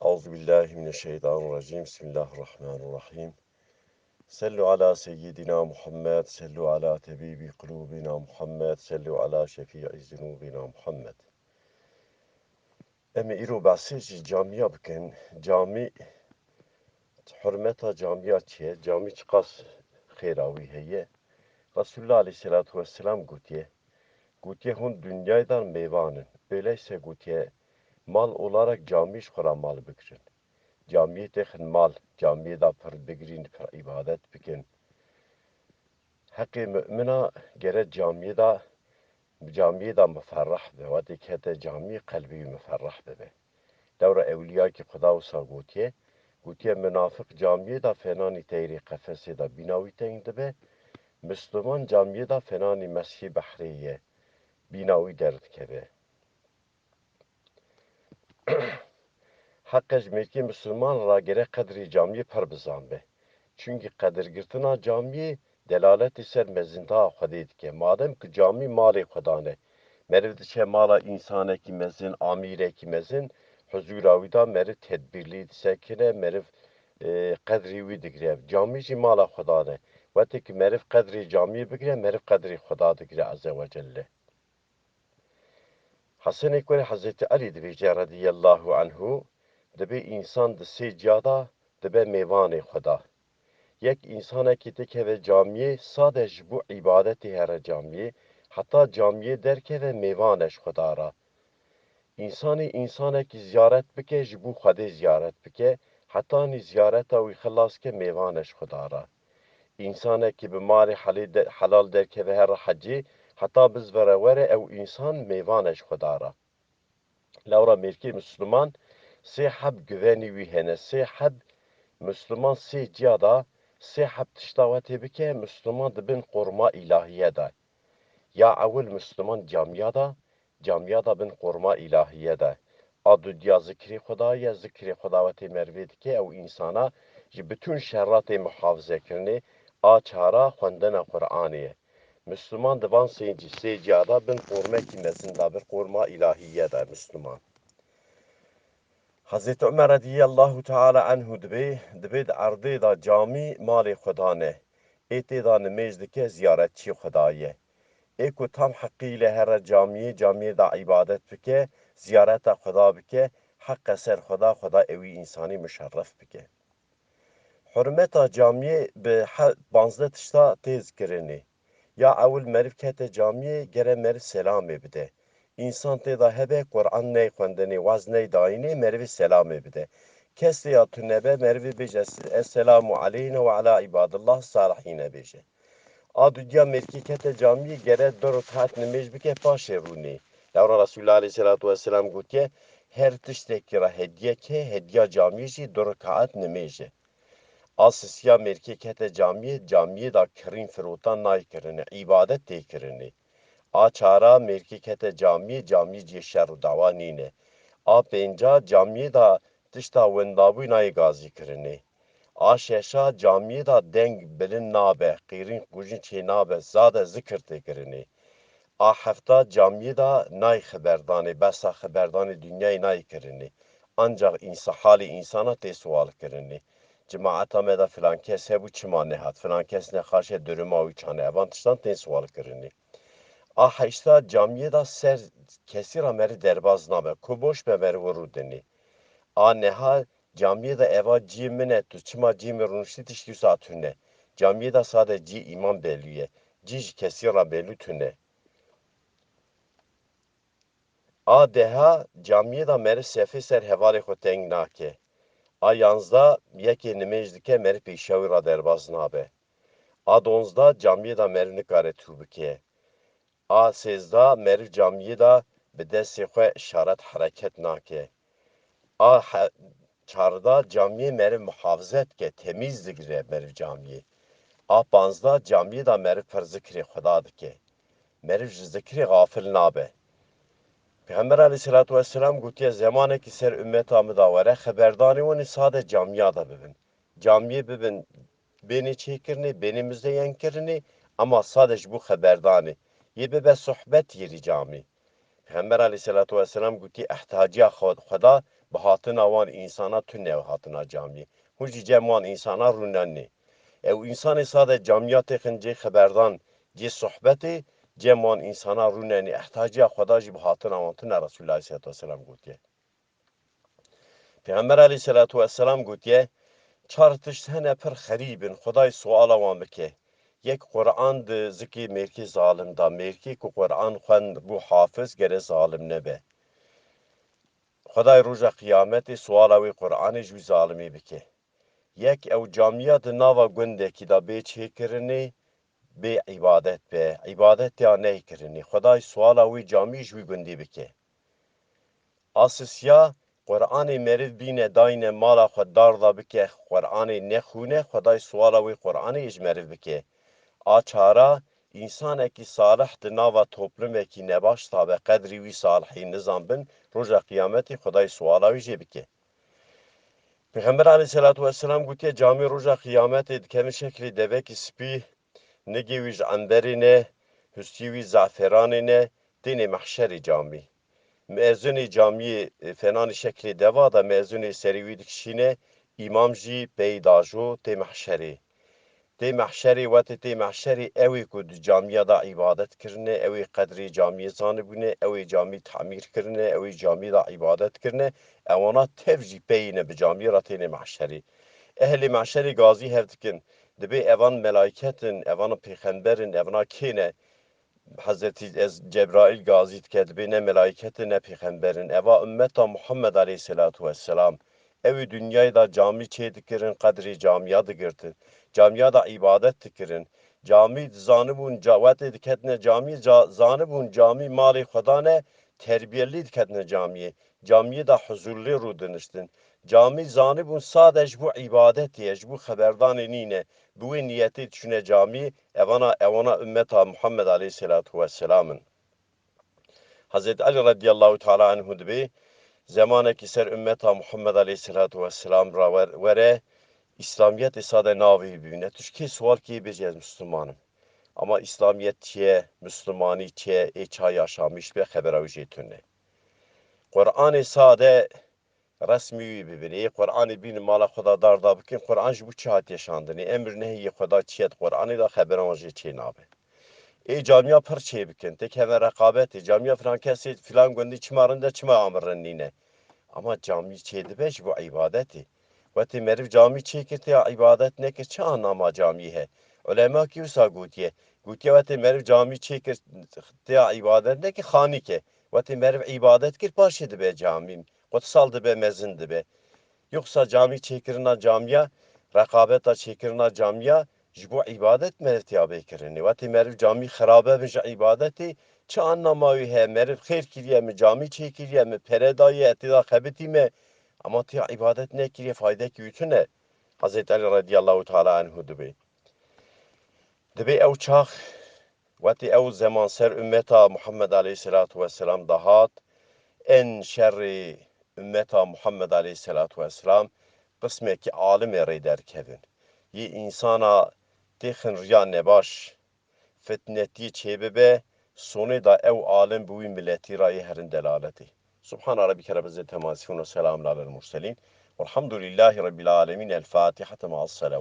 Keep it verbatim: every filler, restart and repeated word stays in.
Euzubillahimineşşeytanirracim. Bismillahirrahmanirrahim. Sellu ala seyyidina Muhammed, sellu ala tebibi kulubina Muhammed, sellu ala şefii zunubina Muhammed. Em ê îro behsê ji camiya bikin. Camî, hurmeta camiya çi ye? Camî çiqas xêra wî heye? Resulullah aleyhisselatu vesselam gotiye, gotiye, hûn dinyayê de mêvan in. Öyleyse gotiye, mal olarak camî ji xwe re mal bigirin. Camiyê têxin mal, camiyê de pir bigirîn, pir îbadet bikin. Heqê mumina gere camiyê de, camiyê de miferreh be. Wextê kete camiyê, qelbê wî miferreh bibe. Lewra ewliyakî Xuda wisa gotiye, gotiye, munafiq camiyê de fenanî teyrê qefesê de bîna wî teng dibe, Misliman camiyê de fenanî mesihî behrê ye, bîna wî derdikeve. Heqe ji mêrkê Misliman re gere qedrê camiyê pir bizan be. Çunkî qedirgirtina camiyê delaletê ser mezintiya Xwedê dike. Madem ku camî malê Xudan e, meriv diçe mala însanekî mezin, amîrekî mezin, huzûra wî de meriv tedbîrlî disekine, meriv, e, qedrê wî digire. Camî jî mala Xudan e. Wextê ku meriv qedrê camiyê bigire, meriv qedrê Xuda digire Azze ve Celle. Hesenê kurê Hezretî Elî dibêje radiyallahu anhu, dibê însan di sê ciya de dibe mêvanê Xuda. Yek, însanekî dikeve camiyê, sade ji bo îbadetê here camiyê, heta camiyê derkeve, mêvan e ji Xuda re. Însanî însanekî ziyaret bike, ji bo Xwedê ziyaret bike, hetanî ziyareta wî xilas ke, mêvan e ji Xuda re. Însanekî bi malê helê de, helal derkeve here hecê, heta bizvere were, ew însan mêvan e ji Xuda re. Lewra mêrkê Misliman sê heb guvenî wî hene, sê heb Misliman sê ciya de, sê heb tişta wetê bike, Misliman di bin qorma îlahiye de. Ya ewil Misliman camiya de, camiya de bin qorma îlahiye de. A dudiya zikrê Xuda ye, zikrê Xuda wetê merivê dike, ew însana ji bitûn şerra tê muhafize kirinê, a çara xwendina Qur'anê ye. Misliman di van sê, sê ciya de bin qormekî mezin de, bin qorma îlahiye de Misliman. Hezretî Umer radiyallahu teala anhu dibê, dibê di erdê de camî malê Xudan e. Ê tê de nimêj dike, ziyaretçî Xuda ye. Ê ku tam heqîle here camiyê, camiyê de îbadet bike, ziyareta Xuda bike, heqe ser Xuda, Xuda ewî însanî muşerref bike. Hurmeta camiyê bi he-, panzdeh tişta tê zikirinê. Ya ewil meriv kete camiyê, gere meriv selamê bide. Însan tê de hebe, Quran ney xwendinê, waz ney dayînê, merivê selamê bide. Kes tê ya tune be, merivê bêje, "Esselamu aleyna ve ala ibadillah salihîne" bêje. A dudiya mêrkê kete camiyê, gere du rekaet nimêj bike, paşê rûnê. Lewra Resulullah aleyhisselatu vesselam gotiye, her tiştekî re hediyek heye, hediya camiyê jî du rekaet nimêj e. A sisiya mêrkê kete camiyê, camiyê de kirîn firotan nayê kirinê, îbadet tê kirinê. A çara mêrkê kete camiyê, camiyê cihê şer û dawa nîne. A pênca camiyê de tişta wendabûyî nayê gazî kirinê. A şeşa camiyê de deng bilind nabe, qîrîn qûjîn çê nabe, zade zikir tê kirinê. A hefta camiyê de nayê xiberdanê, behsa xiberdanê dinyayê nayê kirinê. Ancaq însa-, halê însana tê siwal kirinê. Cimaeta me de filan kes hebû, çima nehat? Filan kes nexaş e, duruma wî çane? Evan tiştan tên siwal kirinê. A heşta camiyê de ser kesî re meriv derbaz nabe. Ku boş be, meriv rûdinê. A neha camiyê de eva cî min e, tu çima cî min rûniştî, tiştî wisa tune. Camiyê de sade cî îman belû ye. Cî ji kesî re belû tune. A deha camiyê de meriv sefê ser hevalê xwe teng nake. A yanzda yekê nimêj dike, meriv pêşiya wî re derbaz nabe. A donzda camiyê de meriv nikare tû bike. A sêzda meriv camiyê de bi destê xwe işaret hereket nake. A he-, çarda camiyê meriv muhafize dike, temîz digire meriv camiyê. A panzda camiyê de meriv pir zikrê Xuda dike. Meriv ji zikrê xafil nabe. Pêxember aleyhisselatu vesselam gotiye, zemanekî ser ummeta min de were, xeberdanê wan ê sade camiya de bibin. Camiyê bibin bênê çêkirinê, bênê muzeyen kirinê, ema sade ji bo xeberdanê. Yê bibe sohbet yêrî camî. Pêxember aleyhisselatu vesselam gotî, ihtiyaciya xwe-, Xweda bi hatina wan însana tune ew hatina camiyê. Hûn jî cem wan însana rûnenê. Ew însanê sade camiya têxin cê xeberdan, cê sohbetê, cem wan însana rûnenê. Ehtaciya Xweda jî bi hatina wan tune Resulullah aleyhisselatu vesselam gotiye. Pêxember aleyhisselatu vesselam gotiye, çar tişt hene pir xerîb in, Xwedayê suala wan bike. Yek Quran di zikê mêrkê zalim da, mêrkê ku Quran xwend bû hafiz gere zalim nebe. Xwedayê roja qiyametê suala wê Quranê ji wî zalimê bike. Yek ew camiya di nava gundekî de bê çêkirinê, bê îbadet be. Îbadet ya neyê kirinê. Xwedayê suala wê camî ji wî gundî bike. A sisiya, Quranê meriv bîne dayne mala xwe dar da bike, Quranê nexwîne, Xwedayê suala wê Quranê ji meriv bike. A çara, însanekî salih di nava toplumekî nebaş tabe, qedrî wî salihî nizanbin, roja qiyametê Xwedayê suala wî jê bike. Pêxember aleyhisselatu vesselam gotiye, camî roja qiyametê dikevin şeklê devekî spî, nigê wî ji emberê ne, hustî wî zaferanê ne, tênê mehşerê camî. Mezunê camiyê, e, fenanî şeklê deva da mezunê serî wî dikişîne, îmam jî pey dajo tê mehşerê. Tê mehşerê, wetê tê mehşerê, ew ê ku di camiya da îbadet kirine, ew ê qedrê camiyê zanibûne, ew ê camî tamîr kirine, ew ê camî da îbadet kirine, ewana tev jî peyî ne bi camiyê re têne mehşerê. Ehlê mehşerê gazî hev dikin, dibê evan melayket in, evan pêxember in, evana kê ne? Hezretî ez Cebraîl gazî dike, dibê ne melayket in, ne pêxember in. Eva ummeta Muhammed aleyhisselatu vesselam. Ew ê dinyayê de camî çê dikirin, qedrê camiya digirtin. Camiya de îbadet dikirin. Camî zanibûn, ca-, wetê diketine camî, ca-, zanibûn camî malê Xweda ne, terbiyelî diketine camiyê. Camiyê de huzurlî rûdiniştin. Camî zanibûn sade ji bo îbadetê ye, ji bo xeberdanê nîne. Bi wê niyetê diçûne camî, evana, ewana ummeta Muhammed aleyhisselatu vesselam in. Hezreti Elî radiyallahu teala anhu dibê, zemanekî ser ummeta Muhammed aleyhisselatu vesselam ra wer-, were, Îslamiyetê sade navê bibîne. Tu ji kê sual kê bêjî ez Müslüman im. Ama Îslamiyet çi ye, Müslümanî çi ye, ê çawa yaşamiş be, xebera wî jê tune. Qur'anê sade resmî wî bibin. Ê Qur'anê bînin mala xwe da dar da bikin. Qur'an ji bo çi hatiye şandinê? Emir nehiyê xwe da çi ye di Qur'anê da xebera wan jê çê nabe. Ê camiya pir çê bikin. Tê keve reqabetê. Camiya filan kesê, filan gundî çima rind e, çima amirin nîne. Ama camî çê dibe ji bo îbadetê. Wetê meriv camî çê kir, têya îbadet nekir, çi anama camî he? Ulema kî wisa gotiye? Gotiye wetê meriv camî çê kir, têya îbadet nekir, xanîk e. Wetê meriv îbadet kir, paşê dibe camî. Qutsal dibe, mezin dibe. Yoksa camî çêkirina camiya, reqabeta çêkirina camiya ji bo îbadet meriv têya bê kirinê. Wetê meriv camî xirabe bin ji îbadetê, çi anama wî heye? Meriv xêr kiriye min, camî çêkiriye min, pere daye, tê da xebitî me. Ama têya îbadet nekiriye, faydekî wî tune. Hezreti Elî radiyallahu teala anhu dibê. Dibê ew çax, wetê ew zeman ser ummeta Muhammed aleyhisselatu vesselam dahat, en şerê ummeta Muhammed aleyhisselatu vesselam qismekî alimê rê derkevin. Yê însana têxin riya nebaş, fitnetiyê çêbibe, sonê da ew alim bi wî miletî ra yê herin delaletê. Subhana Rabbike Rabbil İzzeti Amma Yasifun ve Selamun Alel Murselin. Velhamdülillahi Rabbil Alemin. El Fatiha. Ma'as Selavat.